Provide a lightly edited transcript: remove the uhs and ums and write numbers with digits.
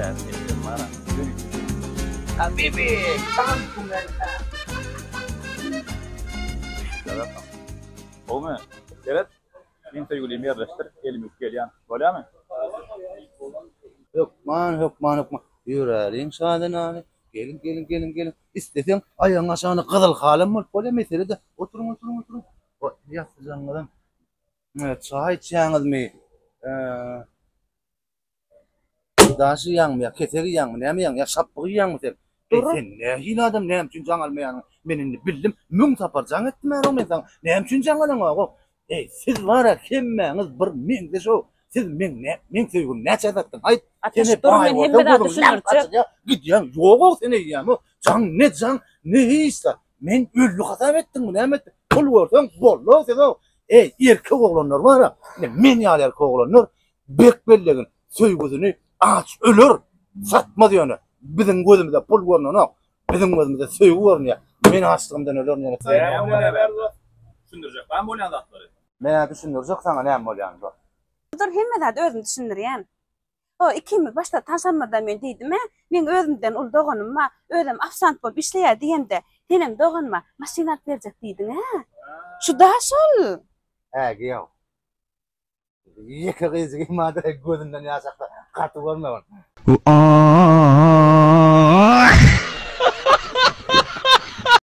Sebäbi sen bilen bara ýörite. Habibi, come to America. Gowumy? Seret, men söýgülimi ýerleşdir, elimi ýuwup gelýän. Bolýamy? Hökman, hökman, hökman. Ýöräliň Şazenany. Geliň, geliň, geliň, geliň. Isleseň, aýagyň aşagynda gyzyl halam bolup bolýar, mesele-de. Oturyň, oturyň, oturyň. Ýassyjagyňyzam. Çaý içýäňizmi? Daş iýýäňmi ýa kesek iýýäňmi, näme iýýäň? Ýa şapbyk iýýäňmi sen? Eý, sen nähili adam, näme üçin jaň almaýanyňy men indi bildim. Müň sapar jaň etdim ärow men saňa. Näme üçin jaň alaňok-ow? Eý, siz bar-a hemmäňiz bir meňzeş-ow. Siz meň nä, meň söýgimi näçä satdyň, aýt? Ataş, dur, men hemme zady düşündirjek. Gidýäň, ýog-ow sen eýýäm-ow. Jaň ne jaň, ne hiç zat. Men öldi hasap etdiňmi, näme etdiň? Pul görseň, boldy-ow siz-ow. Eý, erkek oglanlar bar-a, ine, men ýaly erkek oglanlar Berk bellegin, söýgüsini aç öler, satmaz ýöne. Biziň gözümize pul görnenok, biziň gözümize söýgi görünýär. Men açlygymdan ölerin ýöne söýgi. Näme bolýar bärde dost? Düşündirjek barmy bolýan zatlary? Men-ä düşündirjek saňa näme bolýanyny dost. Dur hemme zady özüm düşündirýän. O ikimiz başda tanşanymyzda men diýdim-ä, meň özümden uly doganym bar, özem ofisant bolup işleýär diýemde, senem doganyma maşyn alyp berjek diýdiň-ä. Şu-da şol. Hä, giýew. Ýeke gyzjyk imadyr gözünden ýaş aksa gaty görme ony.